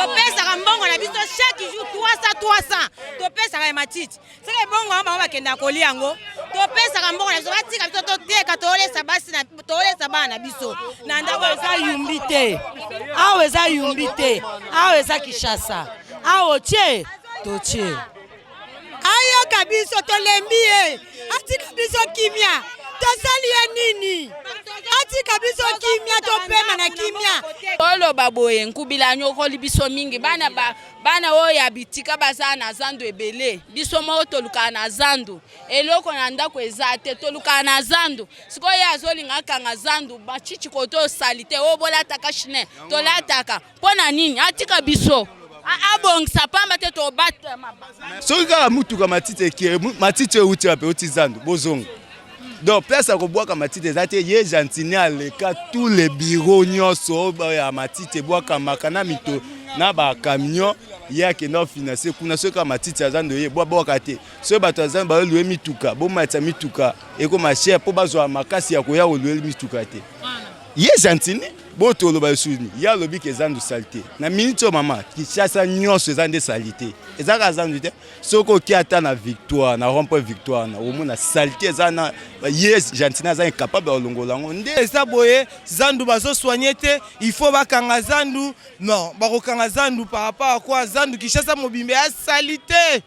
Topesaka mbongo na biso chaque jour 300 300 topesaka ya matiti. Soki ebongo yango bango bakendaka kolia yango, topesaka mbongo na biso, batika biso toteka, tolesa basi na tolesa bana na biso na ndako. Eza yumbi te awa, eza yumbi te awa, eza Kinshasa awa. Otie totie. Ayoka biso, tolembi ye, atika biso kimia. Tosali ye nini? Atika biso kimia, topema na kimia. Oloba boye, Nkubila anyokoli biso mingi. Bana ba, bana oyo ya bitika baza na zando ebele. Biso moko tolukaka na zando, eloko na ndako eza te, tolukaka na zando. Sikoyo ye azolinga akanga zando, bachichi koto osali te. Oyo bolataka chine, tolataka mpo na nini? Atika biso, abongisa, pamba te tobatama. Soki kaka mutuka matiti ekie, matiti euti wapi? Euti zando. Bozonga donc place ya kobwaka matiti eza te. Ye Gentini aleka tous les bureaux nyonso ya matiti ebwakamaka na mito na bacamion. Ye akenda ofinancer kuna. Soki kaka matiti ya zando, ye bwabwaka te. Soki bato ya zando baolouer mituka, bomatisa mituka, ekoma cher mpo bazwa makasi ya koya kolouer mituka te. Ye Gentini bo toloba lisusu nini? Ye alobi ke zandu saleté. Na minute oyo, mama, Kinshasa nyonso eza nde saleté, eza kaka zandu te. Soki oki ata na Victoire, na rond point Victoire, na omona saleté eza na. Ye Gentini aza incapable ya kolongola yango nde. Eza boye, zandu bazosoigner te. Il faut bakanga zandu. Non, bakokanga zandu par rapport à quoi? Zandu Kinshasa mobimba ya saleté,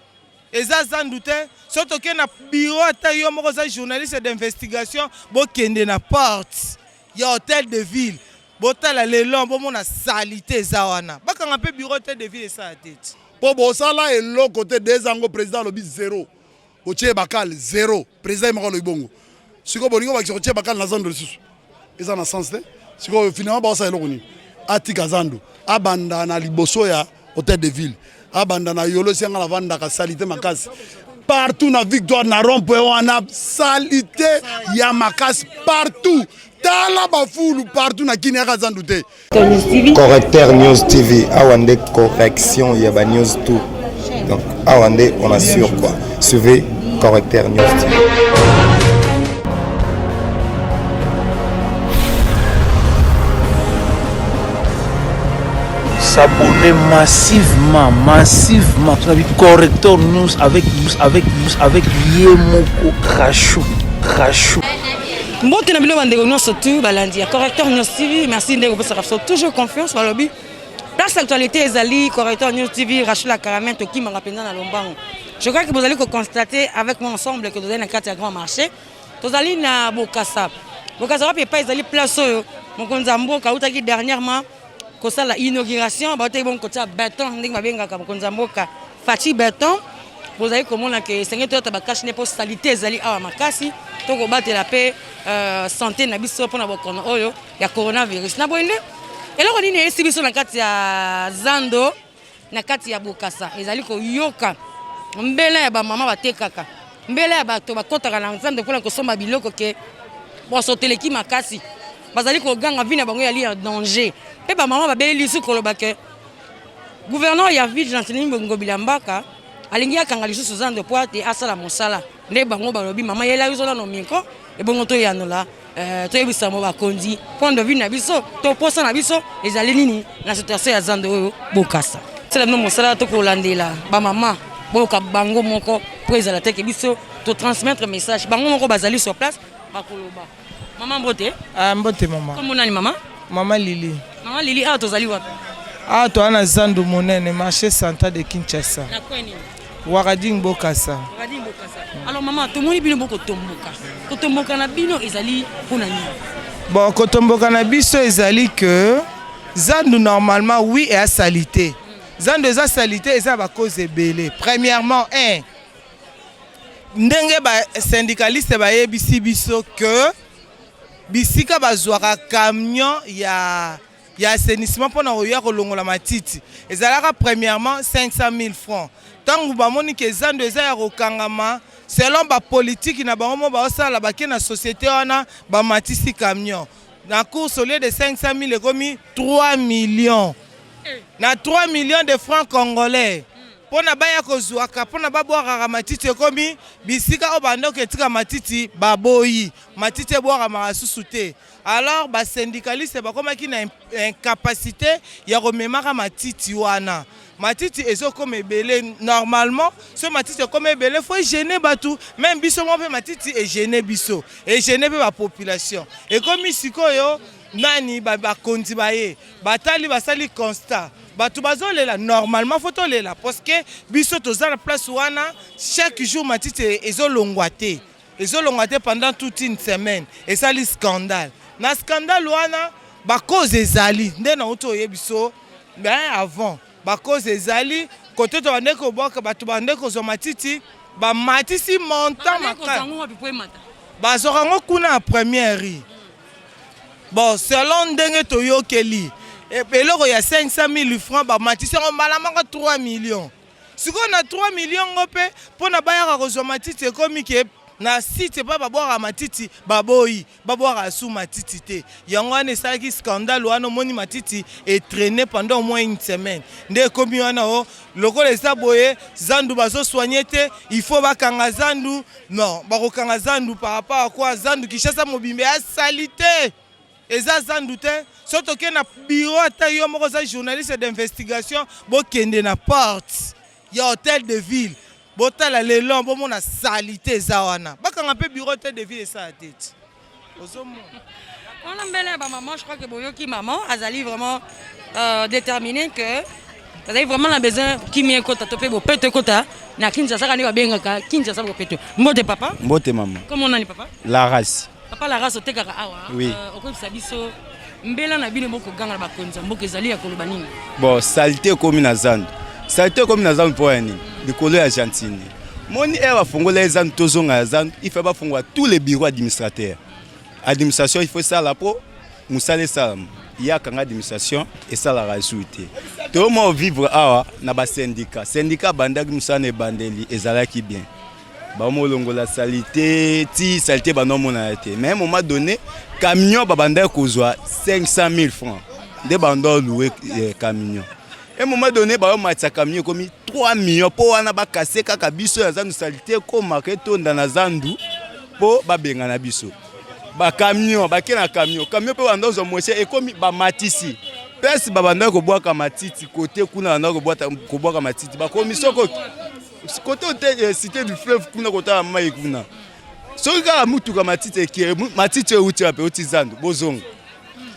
eza zandu te. So tokende na bureau, ata yo moko oza journaliste d'investigation, bokende na porte ya hôtel de ville, botala lelo, bomona saleté eza wana. Bakanga mpe bureau hôtel de ville, esala te ti. Mpo bosala eloko te. Deza yango, président alobi zéro, botie bakale zéro. Président ye moko alobi bongo. Sikoyo bolingi obakisa kotie bakale na zando lisusu, eza na sens te. Sikoyo finalement baosala eloko nini? Atika zando, abanda na liboso ya hôtel de ville, abanda na Yolo. Esi yanga navandaka, saleté makasi partout na Victoire, na rond point wana, saleté ya makasi partout. Tala bafulu partout na Kini, yaka zandu te. Correcteur News TV, awa nde correction ya ba news tout. Donc awa nde on assure quoi. Suivez Correcteur News TV. S'abonner massivement, massivement. Tu as vu Corrector News avec Yemoko Rachou, Rachou. Mbote na bino bandeko nyonso tu balandi ya Correcteur News TV. Merci ndenge kopesaka biso toujours confiance. Balobi place actualité ezali Correcteur News TV. Rachel Akaramen, tokimaka mpenza na lombango. Je crois que bozali koconstater avec moi ensemble que tozali na kati ya grand marché, tozali na Bokasa. Bokasa wapi? Epai ezali place oyo mokonzi ya mboka autaki dernièrement kosala inauguration, bautaki bongo kotia béton, ndenge babengaka mokonzi ya mboka Fatshi Béton. Bozali komona ke esengeli toyata bacache-nez mpo saleté ezali awa makasi. Tokobatela mpe santé na biso mpona bokono oyo ya coronavirus. Na boye nde eloko nini eyesi biso na kati ya zando, na kati ya Bokasa? Ezali koyoka mbela ya bamama batekaka, mbela ya bato bakɔtaka na zando mpona kosomba biloko, ke bosoteleki makasi, bazali koganga, vie na bango yali ya danger. Mpe bamama babeli lisu koloba ke gouverneur ya ville Gentini Ngobila Mbaka alingi akanga lisusu zando po ate asala mosala. Nde bango balobi: mama, yela biso nano micro, ebongo toyanola, toyebisa mo bakonzi point de vue na biso to posa na biso ezali nini na situation ya zando oyo Bokasa. Sala bino mosala, tokolandela bamama, boyoka bango moko, po ezala teke biso totransmettre message. Bango moko bazali sur place, bakoloba. Mama, mbote. Ah, mbote mama. Kombo nani, mama? Mama Lili. Mama Lili, awa tozali wapi? Awa toza na zandu monene, marché central de Kinshasa. Na coin nini? Wakading Bokasa. Wakading Bokasa. Alors mama, tomoni bino bokotomboka. Kotomboka na bino ezali mpona nini? Bon, kotomboka na biso ezali que zandu normalement, oui, eya saleté. Zandu eza saleté, eza bacause ebele. Premièrement, un, ndenge basyndicaliste bayebisi biso que bisika bazwaka camion ya assainissement mpona koya kolongola matiti ezalaka premièrement 500 000 francs. Ntango bamoni ke zando eza ya kokangama, selon bapolitike na bango mo baosala, bake na société wana, bamatisi camion na course, au lieu de 500 000 ekomi 3 millions, na 3 millions de francs congolais. Mpo na baya kozwaka, mpo na babwakaka matiti ekomi bisika oyo bandoki etika matiti baboyi matiti ebwakamaka susu te. Alors ba syndicalistes bakomaki na incapacite ya komemaka matiti wana. Matiti ezokoma ebele normalement, soki matiti ekoma ebele faut egene bato, meme biso moko mpe matiti egene biso, egene mpe ba population. Ekomi sikoyo nani bakonzi baye batali basali constat bato bazolela normalement faut tolela parce que biso toza na place wana chaque jour matiti ezolongwa te ezolongwa te pendant toute une semaine esali scandale na scandale wana bacause ezali nde nauti oyebi so ben avant bacause ezali kote to bande kobwaka bato bande kozwa matiti bamatisi montant makasi bazwaka yango kuna ya première rue bon selon ndenge toyokeli eloko ya 500 000 francs bamatisi yango mbala moko 3 millions sikoyo na 3 millions ngo mpe mpona bayaka kozwa matiti ekomi ke na site mpa babwaka matiti baboyi babwaka su matiti te yango wana esalaki scandale wana omoni matiti etraîne pendant au moins une semaine nde ekomi wana o lokola eza boye zandu bazosoigne te il faut bakanga zandu non bakokanga zandu par rapport à quoi zandu Kinshasa mobimba ya saleté eza zandu te so tokende na bureau ata yo moko oza journaliste d'investigation bokende na porte ya hôtel de ville botala lelo bomona saleté eza wana bakanga mpe bureau hôtel de ville esala te ti ozomona wana mbele ya bamama je crois que boyoki maman azali vraiment déterminé que azali vraiment na besoin kimia ekota to mpe bopeto ekota na Kinshasa kaka nde babengaka Kinshasa bopeto. Mbote papa. Mbote mama. Kombo nani papa? La race. Papa La Race, otekaka awa? Oui. Okoyebisa biso mbela na bino bokoganga na bakonzi ya mboka ezali ya koloba nini? Bon, saleté ekomi na zandu. Saleté ekomi na zandu mpo ya nini? Likolo ya Gentiny. Moni ere bafongola ye zandu, tozonga ya zandu, il faut bafongola tous les bureaux administrateurs. Administration il faut esala mpo mosala esalama. Ye akanga administration esalaka lisusu te. Toyoma ovivre awa na basyndicat. Syndicat abandaki mosala na ebandeli ezalaki bien. Bamolongola saleté ti saleté bandomonana te. Mais à un moment donné, camion babandaki kozwa 500 000 francs. Nde bando louer camion. À un moment donné, bayomatisa camion ekomi 3 millions mpo wana bakase kaka biso ya zandu saleté ekomaka etonda na zandu mpo babengana biso. Bacamion bake na camion, camion mpe banda ozwa mosie ekomi bamatisi place babandaki kobwaka matiti kote kuna bandaki kobwaka matiti bakomi soko kote ote cité du fleuve kuna kotala mai kuna soki kaka mutuka matiti eke matiti euti wapi euti zandu bozonga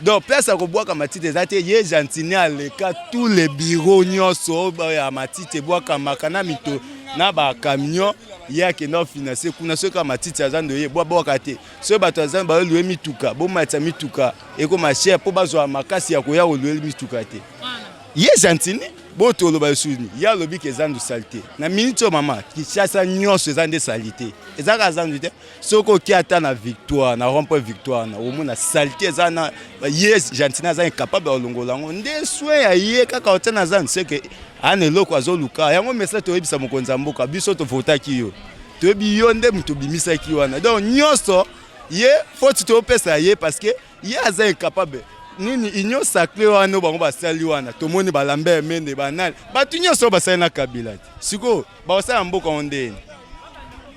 donc place ya kobwaka matiti eza te ye Gentiny aleka tous les bureaux nyonso ya matiti ebwakamaka na mito na bacamion ye akenda ofinanse kuna soki kaka matiti ya zando ye bwabwaka te soki bato ya zando baolouer mituka bomatisa mituka ekoma cher mpo bazwa makasi ya koya kolouer mituka te ye Gentiny bo toloba lisusu nini ye alobi ke zandu saleté na minute oyo mama Kinshasa nyonso eza nde saleté eza kaka zandu te soki oki ata na Victoire na rond-point Victoire na omona saleté eza na ye Gentiny aza incapable ya kolongola yango nde soin ya ye kaka otia na zandu seke ana eloko azoluka yango message toyebisa mokonzi ya mboka biso tovotaki yo toyebi yo nde moto obimisaki wana donc nyonso ye faute topesa ye parce que ye aza incapable nini union sacrée wana bango basali wana tomoni baLambert Mende banani bato nyonso oyo basali na Kabila te sikoyo bakosala mboka ngo ndeni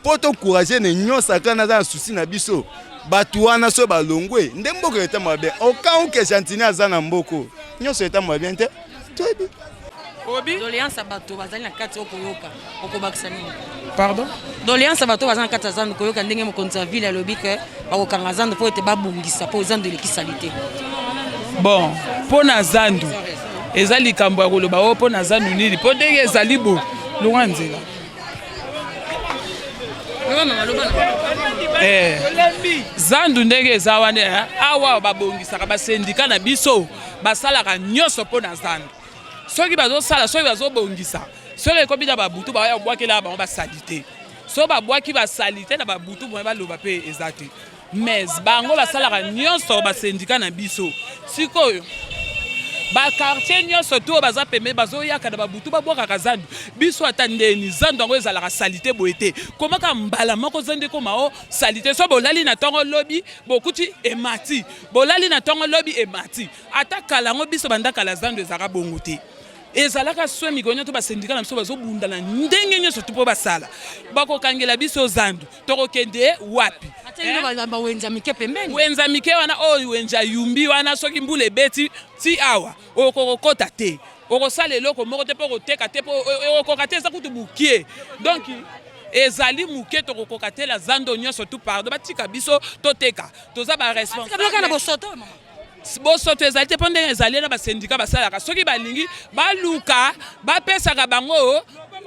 mpo toencourage na union sacrée naza na souci na biso bato wana so balongwe nde mboka etambola bien au cas où que Gentiny aza na mboka nyonso etambola bien te toyebi. Obi. Doléance ya bato bazali na kati okoyoka okobakisa nini? Pardon? Doléance ya bato baza na kati ya zandu koyoka ndenge mokonzi ya ville alobi ke bakokanga zandu mpo ete babongisa mpo zandu eleki saleté. Bon, mpo na zandu eza likambo ya koloba oyo mpo na zandu nini mpo ndenge ezali bo longwa nzela. Zandu ndenge eza wana awa babongisaka basyndicat na biso basalaka nyonso mpo na zandu soki bazosala soki bazobongisa soki ekomi na babutu baya kobwakela bango basaleté so babwaki basaleté na babutu boye baloba mpe eza te mais bango basalaka nyonso basyndicat na biso sikoyo baquartier nyonso to oyo baza pembeni bazoyaka na babutu babwakaka zandu biso ata ndeni zandu yango ezalaka saleté boye te komaka mbala moko zandu ekoma o saleté so bolali na ntongo lobi bokuti emati bolali na ntongo lobi emati ata kala yango biso banda kala zandu ezalaka bongo te. Ezalaka soin mikolo nyonso basendika na biso bazobunda na ndenge nyonso tu mpo basala. Bakokangela biso zandu, tokokende wapi? Bawenza mike pembeni. Wenza mike wana oyo wenza yumbi wana, soki mbula ebeti ti awa okokokota te, okosala eloko moko te mpo okoteka te, mpo okokoka te, eza kutu mokie. Donc ezali moke, tokokoka te la zando nyonso tu. Pardon, batika biso toteka, toza ba responsable. Na bosoto bosoto ezali te, mpo ndenge ezali na basendika basalaka, soki balingi baluka bapesaka bango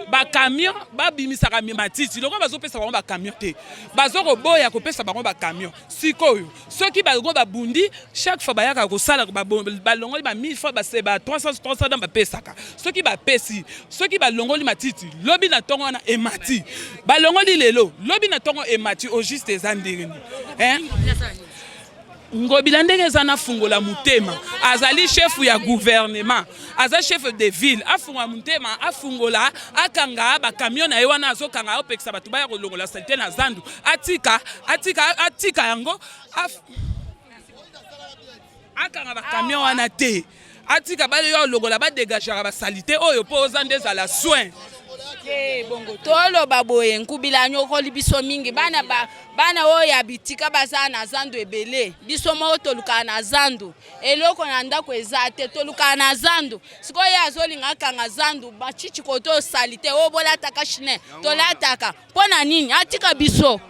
bacamion, babimisaka matiti. Lokola bazopesa bango bacamion te, bazokoboya kopesa bango bacamion. Sikoyo soki bango babundi, chaque fois bayaka kosala, balongoli ba 1000 fois, ba 300 300 dan bapesaka. Soki bapesi, soki balongoli matiti, lobi na ntongo wana emati. Balongoli lelo, lobi na ntongo emati. Au juste eza ndenge nini? Ngobila ndenge eza nafungola motema, azali chef ya gouvernement, aza chef de ville, afungola motema, afungola, akanga bacamion na ye wana azokanga, aopekisa bato baya kolongola saleté na zandu. Atika, atika, atika yango, akanga bacamion wana te, atika bayo olongola, badégageaka basaleté oyo mpo oza nde ezala soin. Bongo toloba boye, Ngobila anyokoli biso mingi. Bana ba, bana oyo ya bitika baza na zandu ebele. Biso moko tolukaka na zandu, eloko na ndako eza te, tolukaka na zandu. Sikoyo ye azolinga akanga zandu, bachichi koto osali te oyo bolataka chine, tolataka mpo na nini? Atika biso,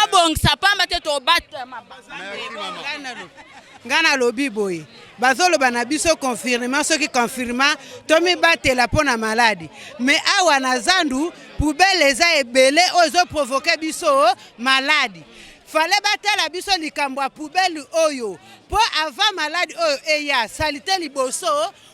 abongisa pamba te, tobatama. Ngai nalobi boye, bazoloba na biso confinement, soki confinement tomibatela mpo na maladie, mais awa na zandu poubelle eza ebele oyo ezoprovoquer biso maladie. Fallait batala biso likambo ya poubelle oyo, mpo avant maladie oyo eya, saleté liboso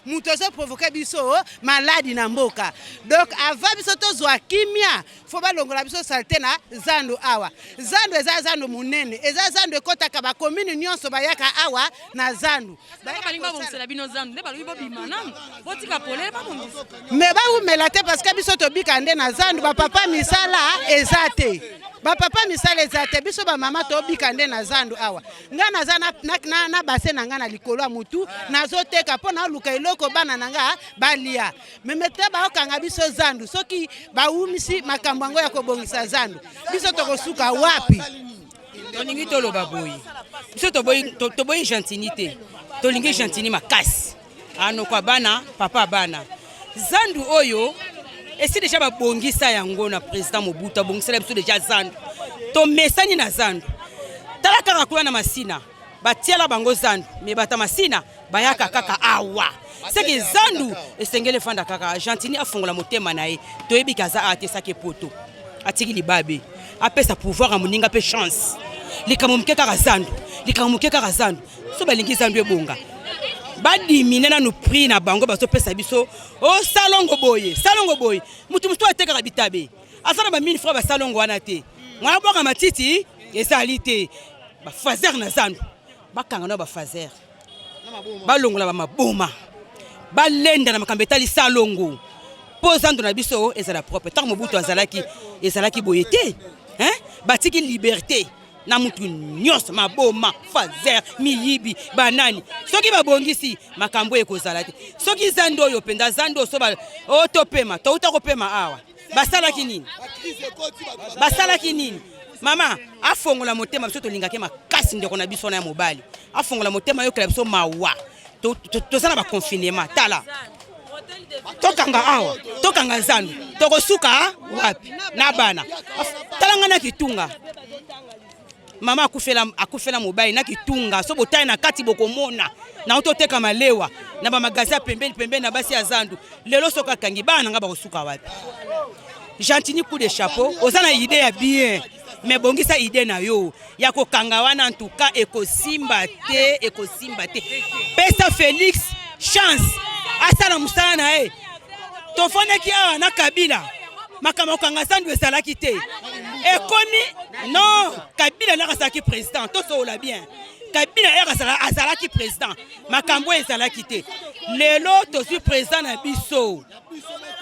moto azoprovoquer biso maladie na mboka. Donc avant biso tozwa kimia, faut balongola biso saleté na zando awa. Zando eza zando monene, eza zando ekɔtaka bacommune nyonso, bayaka awa na zando. Balingi babongisela bino zando nde balobi bobima nanu, botika polele, babongisa. Mais bawumela te, parce que biso tobika nde na zandu. Bapapa misala eza te, bapapa misala eza te, biso bamama tobika nde na zandu awa. Ngai naza na, na, na, na base na ngai na likolo ya motu, nazoteka mpo naluka eloko bana na nga balia. Mais te, baokanga biso zandu. Soki bawumisi makambo yango ya kobongisa zandu, biso tokosuka wapi? Tolingi toloba boye, biso toboyi Gentini te, tolingi Gentini makasi. Anoko bana, papa bana, zandu oyo esi déjà babongisa yango na président Mobutu, abongisela biso déjà zandu, tomesani na zandu. Tala kaka kuna na Masina, batiela bango zandu, mais bato ya Masina bayaka kaka awa. Seke zandu esengeli efanda kaka. Gentini afongola motema na ye, toyebi ke aza awa te, saki epoto atiki libabe, apesa pouvoir ya moninga mpe chance. Likambo moke kaka zandu, likambo moke kaka zandu. So balingi zandu ebonga, badiminuer nanu prix na bango bazopesa biso. O salongo boye, salongo boye, motu mosusu atekaka bitabe aza na ba 1000 francs, basalongo wana te, mwana bwaka matiti ezali te. Bafaser na zandu bakanga na bafaser, balongola bamaboma, balenda na makambo etali salongo, mpo zando na biso ezala propre. Ntango Mobutu azalaki, ezalaki boye te. Batiki liberté na mutu nyonso, maboma, faser, miyibi, banani. Soki babongisi makambo ekozala te. Soki zando oyo mpenza, zando oyo so oyo topema, touta kopema awa, basalaki nini? Basalaki nini? Mama afongola motema, biso tolingaki makasi ndeko na biso wana ya mobali, afongola motema, ayokela biso mawa. Toza na baconfinement, tala, tokanga awa, tokanga zandu, tokosuka wapi na bana? Tala ngai na kitunga, mama akufela, akufela mobali na kitunga. So botali na kati, bokomona nango toteka malewa na bamagasin ya pembeni pembeni na basi ya zandu. Lelo soki akangi, bana na ngai bakosuka wapi? Gentini, coup de chapeau, oza na idée ya bien, mais bongisa idée na yo ya kokanga wana. En tout cas ekosimba te, ekosimba te. Pesa Félix chance asala mosala na ye. Tofandaki awa na Kabila, makambo ya kokanga zandu ezalaki te. Ekomi non, Kabila ndaka azalaki président, tosolola bien. Kabila ere azalaki président, makambo oyo ezalaki te. Lelo tozwi président na biso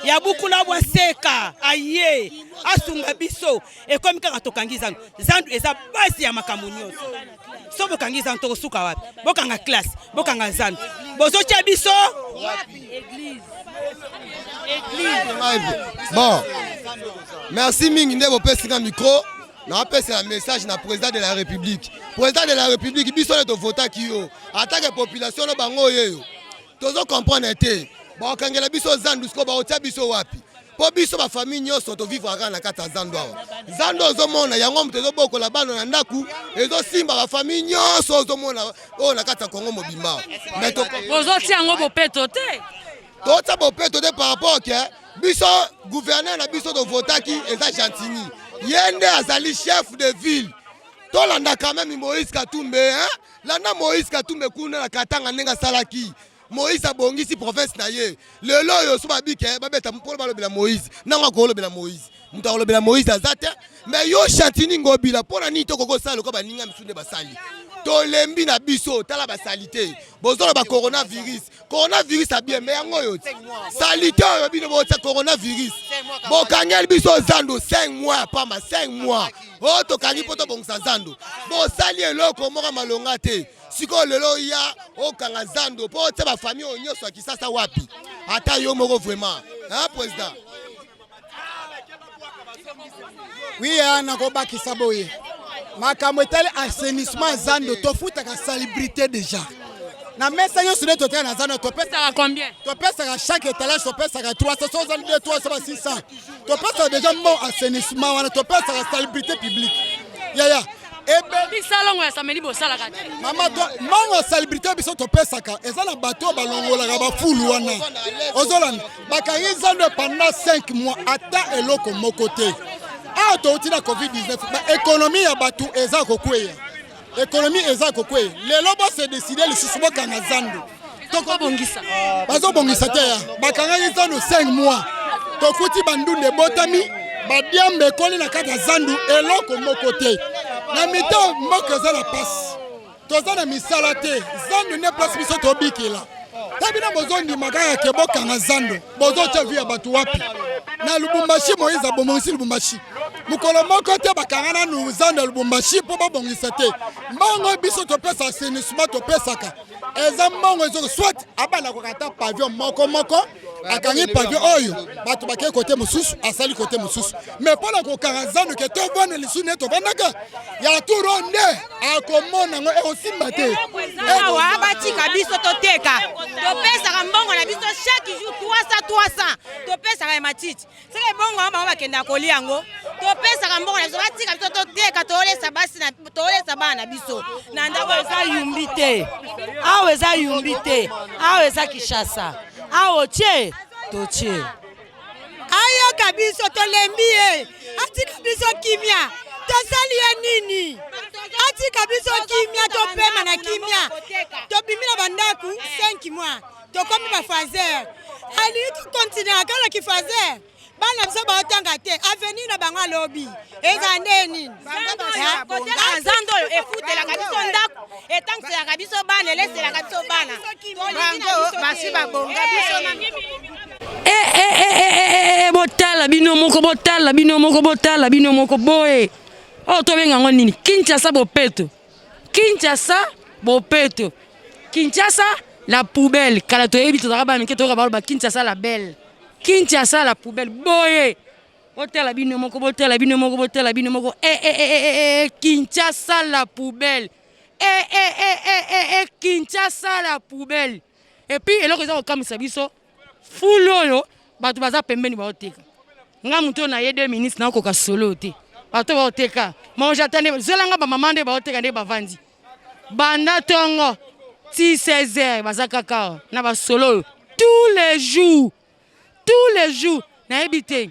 ya bukula bwa seka, aye asunga biso, ekomi kaka tokangi zandu. Zandu eza base ya makambo nyonso. So bokangi zandu, tokosuka wapi? Bokanga classe, bokanga zandu, bozotia biso. Bon, merci mingi nde bopesi nga micro. Napesela message na président de la République. Président de la République, biso nde tovotaki yo, atake population na bango oyeyo tozo comprendre te. Bakokangela biso zandu, sikoyo bakotia biso wapi? Mpo biso bafamille nyonso tovivre kaka na kati ya zando awa. Zando ozomona yango moto ezobokola bana na ndako, ezosimba bafamille nyonso ozomona oyo na kati ya Kongo mobimba. Ozotia yango bopeto te. Totia bopeto te par rapport ke biso gouverneur na biso tovotaki eza Gentini, ye nde azali chef de ville. Tolanda quand même Moïse Katumbi, hein? Landa Moïse Katumbi kuna na Katanga ndenge asalaki. Moïse abongisi province na ye. Lelo oyo so babike babeta mpona balobela Moïse, nango akolobela Moïse, moto akolobela Moïse aza te. Mais yo Gentini Ngobila, mpona nini tokoki kosala lokola baninga misusu nde basali? Tolembi na biso, tala basali te. Bozoloba coronavirus, coronavirus a bien, mais yango oyo salite oyo bino botia coronavirus, bokangeli biso zando 5 mois pamba, 5 mois oyo tokangi mpo tobongisa zando, bosali eloko moko malonga te. Sikoyo lelo ya okanga zando mpo otia bafamille oyo nyonso ya Kisasa wapi? Ata yo moko vraiment, hein, président? Oui, nakobakisa boye makambo etali assainissement zando, tofutaka salubrité déjà na mesa nyonso nde totala na zando. Topesaka combien? Topesaka chaque étalage, topesaka 300, so ozali 2 300 ba 600, topesaka déjà mo assainissement wana, topesaka salubrité publique yaya. Bisalongo ya samedi bosalaka te. Mama, mbongo ya salubrité biso topesaka eza na bato oyo balongolaka bafulu wana. Ozolanda, bakangi zando pendant 5 mois, ata eloko moko te. Awa touti na covid-19, baekonomi ya bato eza kokweya, ekonomi eza kokweya. Lelo bose décide lisusu bokanga zando, bazobongisa te. Ya bakangaki zando 5 mois, tokuti bandunda ebotami, badiambe ekoli na kati ya zandu, eloko moko te. Na mito mboka eza na pasi, toza na misala te, zandu nde place biso tobikela. Ta bino bozondima kaka ke bokanga zando, bozotia vi ya bato wapi? Na Lubumbashi, Moïse abongisi Lubumbashi mokolo moko te, bakanga nanu zando ya Lubumbashi mpo babongisa te. Mbongo biso topesa assainissement topesaka eza mbongo ezoko, soit abanda ata pavillon moko moko, akangi pavillon oyo, bato bakei kote mosusu, asali kote mosusu. Mais mpo na kokanga zando ke tovanda lisusu nde tovandaka ya turo nde akomona yango ekosimba te. Awa batika biso toteka, topesaka mbongo na biso chaque jour 300 300, topesaka ya matiti, seke ebongo yango bango bakendaka kolia yango. Topesaka mbongo na biso, batika biso toteka, tolesa basi, tolesa bana na biso na ndako. Eza yumbi te awa, eza yumbi te awa, eza Kinshasa awa. Otie totie. Ayoka biso, tolembi ye. Atika biso kimia, tosali ye nini? Atika biso kimia, topema na kimia. Tobimi na bandako 5 mois, tokomi bafaser, alingi tokontinue kaka na kifaser. Bana biso baotanga te, avenir na bango alobi eza nde nini? Kotekaka zando oyo efutelaka biso ndako, etangiselaka biso bana, eleselaka biso bana. Bango basi babonga biso na Botala bino moko, botala bino moko, botala bino moko boye. Oyo tobenga yango nini? Kinshasa bopeto, Kinshasa bopeto, Kinshasa la poubelle. Kala toyebi, tozalaka bana mike, toyoka baloba Kinshasa la belle, Kinshasa la poubelle. Boye botala bino moko, botala bino moko, botala bino moko. E, e, e, e, e, Kinshasa la poubelle. E, e, e, e, e, e, Kinshasa la poubelle. Et puis eloko eza kokamwisa biso, fulu oyo bato baza pembeni baoteka. Nga moto oyo naye 2 minutes, nakoka solo te. Bato baoteka maojata nde zwelanga, bamama nde baoteka, nde bavandi banda ntongo ti 16 heures, baza kaka na basolo oyo tous les jours, tous les jours. Nayebi te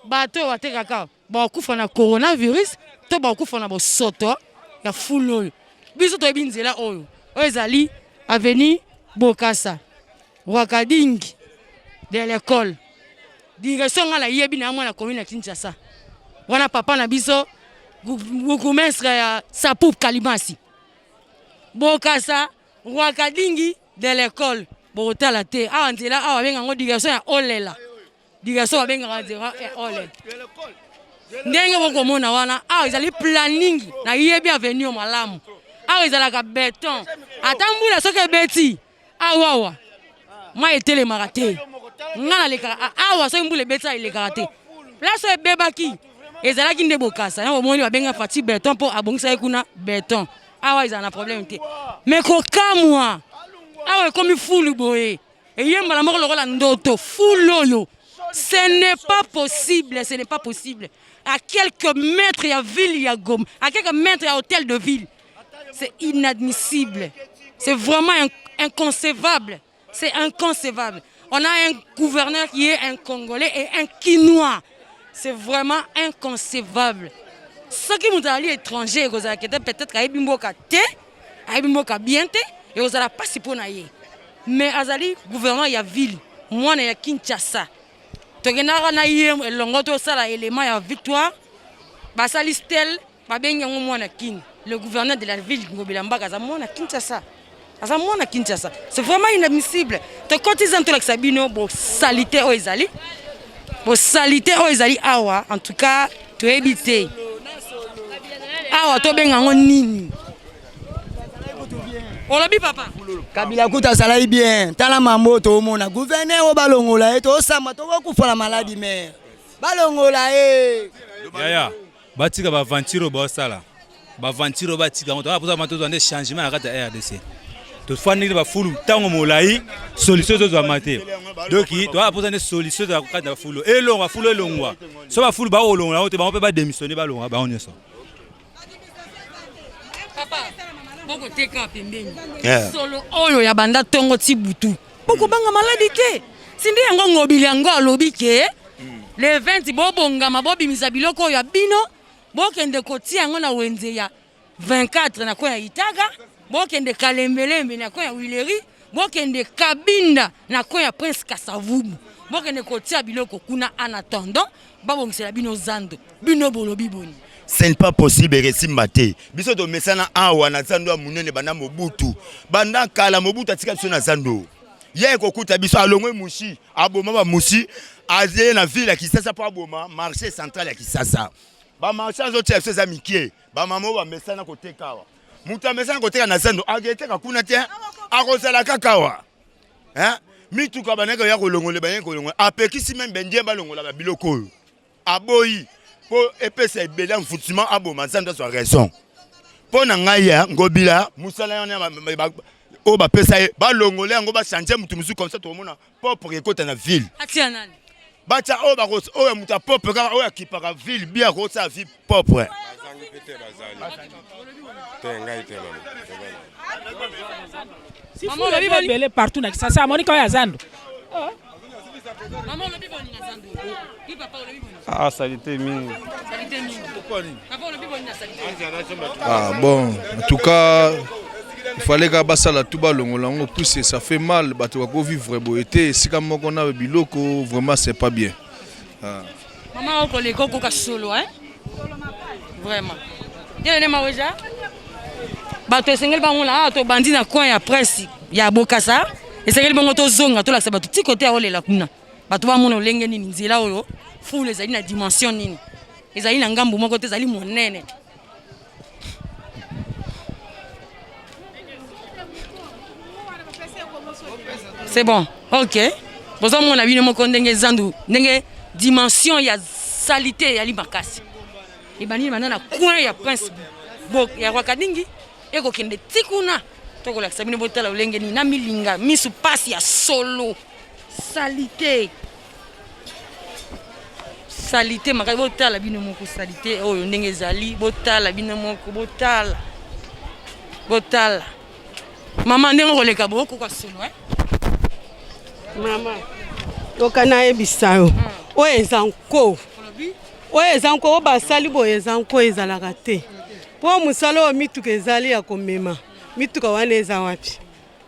bato oyo batekaka bakokufa na coronavirus to bakokufa na bosoto ya fulu oyo. Biso toyebi nzela oyo, oyo ezali avenue Bokasa, Rwakadingi de l'école, direction. Ngai nayebi na mwana commune ya Kinshasa wana, papa na biso bourgmestre ya Sapup Kalimasi. Bokasa, Rwakadingi de l'école, bokotala te awa nzela awa babenga yango direction ya Olela, direction babengaka nzela ya Olela. Ndenge bokomona wana, awa ezali planning. Nayebi avenue malamu, awa ezalaka beton. Ata mbula soki ebeti awawa, mai etelemaka te. Nga nalekaka awa soki mbula ebetisa elekaka te. Place oyo ebebaki ezalaki nde bokasa yango omoni babenga Fatshi beton mpo abongisaki kuna beton. Awa ezala na problème te. Mais kokamwa awa ekomi fulu boye eye mbala moko lokola ndoto fulu oyo ce n'est pas possible, ce n'est pas possible. À quelques mètres ya ville ya Goma, à quelques mètres ya hôtel de ville, c'est inadmissible, c'est vraiment inconcevable, c'est inconcevable. On a un gouverneur qui est un Congolais et un Kinois, c'est vraiment inconcevable. Soki moto azali étranger ekozala kete peut-être ayebi mboka te, ayebi mboka bien te, ekozala mpasi mpo na ye. Mais azali gouverneur ya ville, mwana ya Kinshasa. Tokendaka na ye elongo tosala élément ya victoire, basali stèle babengi yango mwana Kin. Le gouverneur de la ville Ngobila Mbaka aza mwana Kinshasa, aza mwana Kinshasa. C'est vraiment inadmissible. Tokoti zan tolakisa bino bosalite oyo ezali, bosalite oyo ezali awa. En tout cas toyebi te awa tobenga yango nini. Olobi papa Kabila kuta azalaki bien. Tala mambo toomona gouverneur oyo balongola ye, tosamba tokokufa na maladi mere balongola ye. Yaya batika ba aventure oyo baosala, ba aventure oyo batika yango. Toza posa tozwa nde changement na kati ya RDC. Tofandi bafulu ntango molai, solution ezozwama te. Donc toza posa nde solution ezala kati na bafulu elongwa, fulu elongwa. So bafulu bakolongola yango te, bango mpe badémissionne, balongwa bango nyonso. Papa, bokoteka pembeni solo oyo ya banda ntongo ti butu, bokobanga maladi te. Sindi yango ngobili yango alobi ke le 20 bobongama, bobimisa biloko oyo ya bino, bokende kotia yango na wenze ya 24 na coin ya Itaga, bokende Kalembelembe na coin ya Wileri, bokende Kabinda na coin ya Prince Kasavubu, bokende kotia biloko kuna en attendant babongisela bino zando. Bino bolobi boni? Ce n'est pas possible, esimba te. Biso tomesana awa na zando ya monene banda Mobutu, banda kala Mobutu atika biso na zando. Ye ekokuta biso alongwe Mushi, aboma ba Mushi, aye na ville ya Kisasa mpo aboma marché central ya Kisasa. Ba marché azotia biso eza mikie, bamama oyo bamesana koteka awa. Moto amesana koteka na zando aketeka kuna te, akozala kaka awa. Hein? Mituka banaki ya kolongola, banaki kolongola, apekisi meme bendien balongola ba biloko oyo. Aboyi mpo epesa ebele ya mfutiment, aboma zando, azwa raison. Mpo na ngai ya Ngobila, mosala wana oyo bapesa ye, balongola yango, bachange motu mosusu, comme ça tokomona propre ekota na ville. Atia nani? Batia oyo oyo moto ya propre kaka, oyo akipaka ville bien, akosala ville propre. Ebele partout na Kisasa, amoni kaka ya zando. Mama olobi boni na zando? Bi papa olobi boni? Ah, salité mingi. Salité mingi. Papa olobi boni na salité? Ah bon, en tout cas, il fallait kaka basala tout balongola yango, puisque ça fait mal, bato bakovivre boye te esika moko na biloko, vraiment c'est pas bien. Ah. Mama okoleka okoka solo hein? Vraiment. Ndele maweja? Bato esengeli bango na awa tobandi na coin ya presse ya Bokasa, esengeli bango tozonga tolakisa bato ti kote ya olela kuna. Bato bamona olenge nini nzela oyo fulu ezali na dimension nini. Ezali na ngambu moko te, ezali monene. C'est bon. OK. Bozomona bino moko ndenge zandu, ndenge dimension ya salité eyali makasi. Ebandi banda na coin ya Prince bo ya Rwakadingi ekokende ti kuna. Tokolakisa bino botala lolenge nini na milinga misu pasi ya solo salite salite makasi. Botala bino moko salite oyo ndenge ezali, botala bino moko, botala botala mama ndenge okoleka bokoka solo eh? Mama, yoka nayebisa yo, oyo eza nko, oyo eza nko, oyo basali boye eza nko, ezalaka te. Mpo mosala oyo mituka ezali ya komema mituka wana eza wapi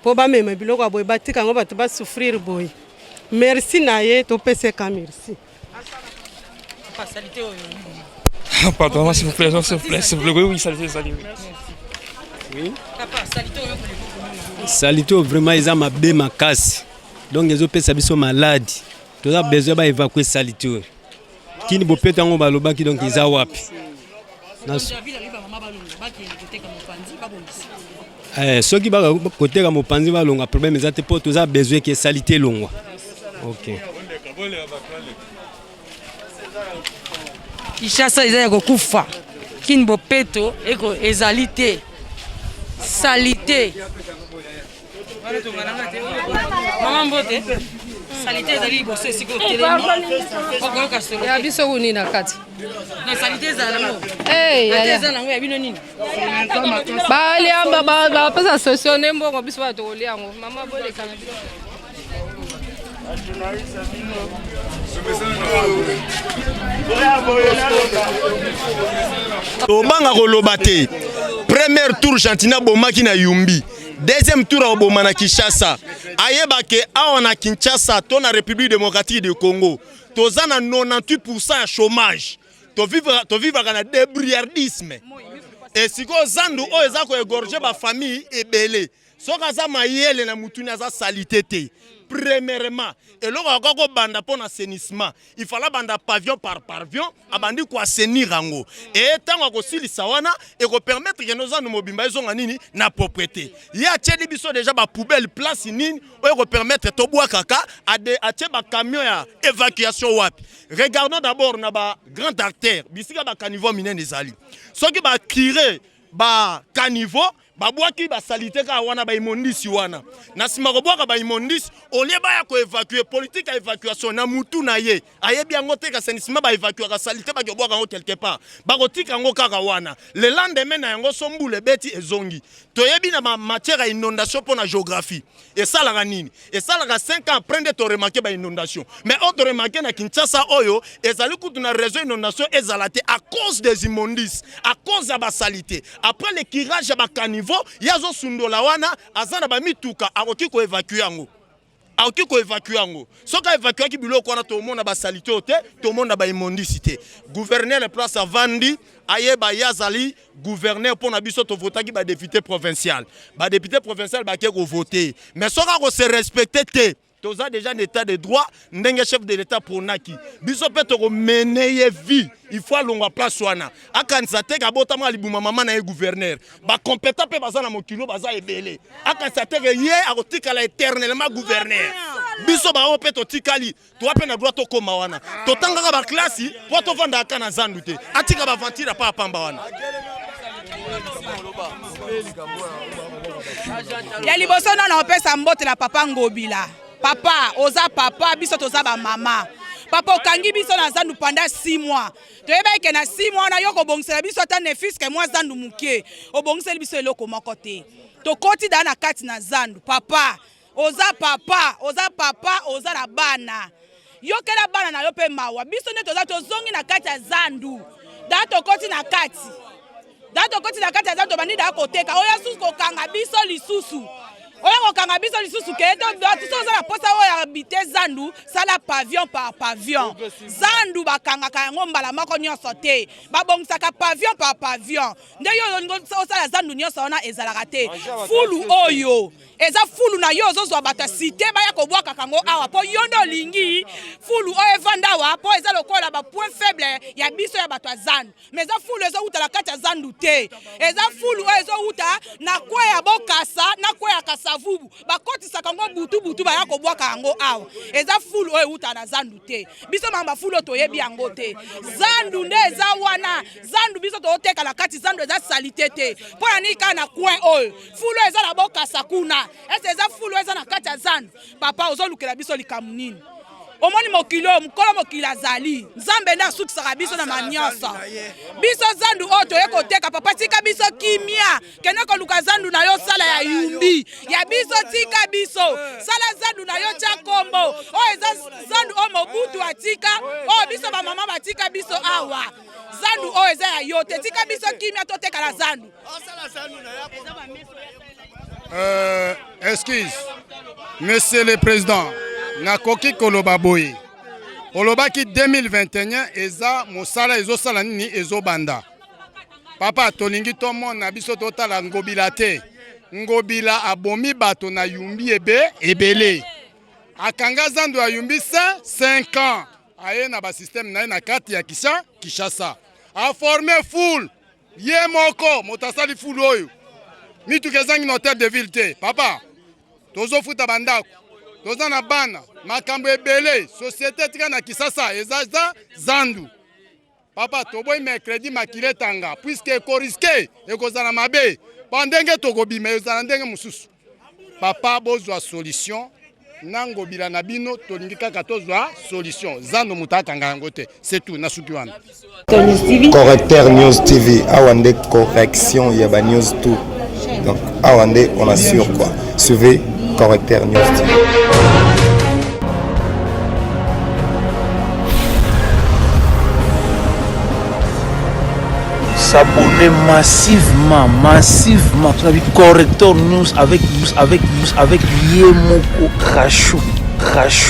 mpo bamema biloko ya boye, batika yango bato basouffrir boye. Merci na ye, topeseka merci. Pardon, s'il vous plaît, s'il vous plaît, s'il vous plaît. Oui, oui, salité, salité. Oui. Salité oyo vraiment eza mabe makasi, donc ezopesa biso maladi. Toza besoin baévacue salité oyo. Kini bopeta yango balobaki, donc eza wapi? Soki bakoteka mopanzi balonga, problème eza te, mpo toza besoin ke salité elongwa. Ok. Kinshasa eza ya kokufa. Kin bopeto eko ezali te. Salite. Mama mbote. Salite ezali liboso esika otelemi. Okoyoka solo. Ya biso kuni na kati. Na salite ezala nango. Eh, Ate yaya. eza nango ya bino nini? Balia bapesa sosio nde mbongo biso bato tokolia yango. Mama boleka na biso. Tobanga koloba te. Premier tour Gentiny abomaki na Yumbi. Deuxième tour akoboma na Kinshasa. Ayeba ke awa na Kinshasa to na République démocratique du Congo toza na 98% ya chômage. Tovivaka na débrouillardisme. Et sikoyo zandu oyo eza ko égorger ba famille ebele. Soki aza mayele na mutuni aza salite te. Premièrement, eloko akoki kobanda mpo na assainissement, il fallait abanda pavillon par pavillon, abandi ko assainir yango. Et ntango akosilisa wana, ekopermettre ke nozandu mobimba ezonga nini na propreté. Ye atieli biso déjà ba poubelle place nini oyo ekopermettre tobwakaka, atie ba camion ya évacuation wapi. Regardons d'abord na ba grande artère, bisika ba caniveau minene ezali. Soki ba curer ba caniveau babwaki basalite kaka wana baimondisi wana na nsima kobwaka baimondisi olie baya koevacue politike ya evacuation na mutu na ye ayebi yango te kasi nsima baevacuaka salite bakobwaka yango quelque part bakotika yango kaka wana le lendemain na yango so mbula ebeti ezongi toyebi na bamatière ya inondation mpo na géographie esalaka nini esalaka 5 ans après nde toremarke ba inondation mais oyo toremarke na Kinshasa oyo ezali kutu na réseau inondation ezala te à cause des immondices, à cause ya basalite. Après le curage ya bacaniveau, ye azosundola wana, aza na bamituka akoki koevacue yango, akoki koevacue yango. Soki aevacuaki biloko wana, tomona basalite oyo te, tomona baimmondice te. Gouverneur place avandi ayeba ye azali gouverneur mpo na biso tovotaki ba député provincial, ba député provincial bake kovote, mais soki akose respecte te, toza déjà na état de droit ndenge chef de l'état pronaki biso mpe tokomene ye vie. Il faut alongwa place wana, akanisa te kabotama libuma mama na ye gouverneur. Bacompétent mpe baza na mokili oyo baza ebele. Akanisa te ke ye akotikala éternellement gouverneur. Biso bango mpe totikali, toa mpe na droit tokóma wana, totangaka baklasi mpo tovandaka kaka na zandu te. Atika baventure apa apamba wana. Ya liboso nano opesa mbote na papa Ngobila. Papa oza papa, biso toza bamama. Papa okangi biso na zandu pendant 6 mois. Toyebaki ke na 6 mois wana yo kobongisela biso ata ne fût-ce que mwa zandu moke, obongiseli biso eloko moko te. Tokoti daa na kati na zandu. Papa oza papa, oza papa, oza na bana, yokela bana na yo mpe mawa. Biso nde toza tozongi na kati ya zandu daa, tokoti na kati daa, tokoti na kati ya zandu, tobandi daa koteka. Oyo susu kokanga biso lisusu, oyo kokanga biso lisusu ke so oza na posa oyo ya bite zandu, sala pavillon par pavillon. Zandu bakangaka yango mbala moko nyonso te, babongisaka pavillon par pavillon. Nde yo olingi osala zandu nyonso wana, ezalaka te. Fulu oyo eza fulu na yo, ozozwa bato ya cité baya kobwakaka yango awa mpo yo nde olingi fulu oyo evanda awa, mpo eza lokola bapoint faible ya biso ya bato ya zandu. Mais eza fulu ezowuta na kati ya zandu te, eza fulu oyo ezowuta na kwe ya Bokasa na kwe ya Kasavubu. Bakotisaka yango butu butu, baya kobwaka yango awa. Eza fulu oyo ewuta na zandu te. Biso makambo fulu oyo toyebi yango te. Zandu nde eza wana, zandu biso toteka na kati zandu eza salite te. Mpo na nini kaka na coin oyo fulu eza na Bokasa kuna? Ese eza fulu eza na kati ya zandu. Papa, ozolukela biso likambo nini? Omoni mokili oyo, mokolo mokili azali Nzambe nde asukisaka biso na manyonso. Biso zandu oyo toye koteka, papa tika biso kimia. Kende koluka zandu na yo, sala ya Yumbi ya biso, tika biso. Sala zandu na yo, tia kombo. Oyo eza zandu oyo Mobutu atika, oyo biso bamama batika biso awa. Zandu oyo eza ya yo te, tika biso kimia, toteka na zandu. Excuse, monsieur le président, nakoki koloba boye: olobaki 2021 eza mosala ezosala nini, ezobanda. Papa, tolingi tomona biso totala Ngobila te. Ngobila abomi bato na Yumbi ebe ebele, akanga zando ya Yumbi 5 ans, aye na basystème na ye na kati ya Kinshasa, aforme foule ye moko. Moto asali fulu oyo, mituka ezangi na hotel de ville te. Papa, tozofuta bandako. Toza na bana, makambo ebele, société etika na Kisasa eza za zandu. Papa, toboyi mercredi makila etanga puisque ekoriske ekozala mabe pa ndenge tokobima ezala ndenge mosusu. Papa, bozwa solution na ngobila na bino, tolingi kaka tozwa solution. Zando moto akanga yango te, c'est tout, nasuki wana. Correcteur News TV, awa nde correction ya ba news tout. Donc awa nde on assure quoi. Suivez Correcteur News TV. S'abonner massivement, massivement. Correcteur News avec avec avec Yemoko Rachou. Rachou.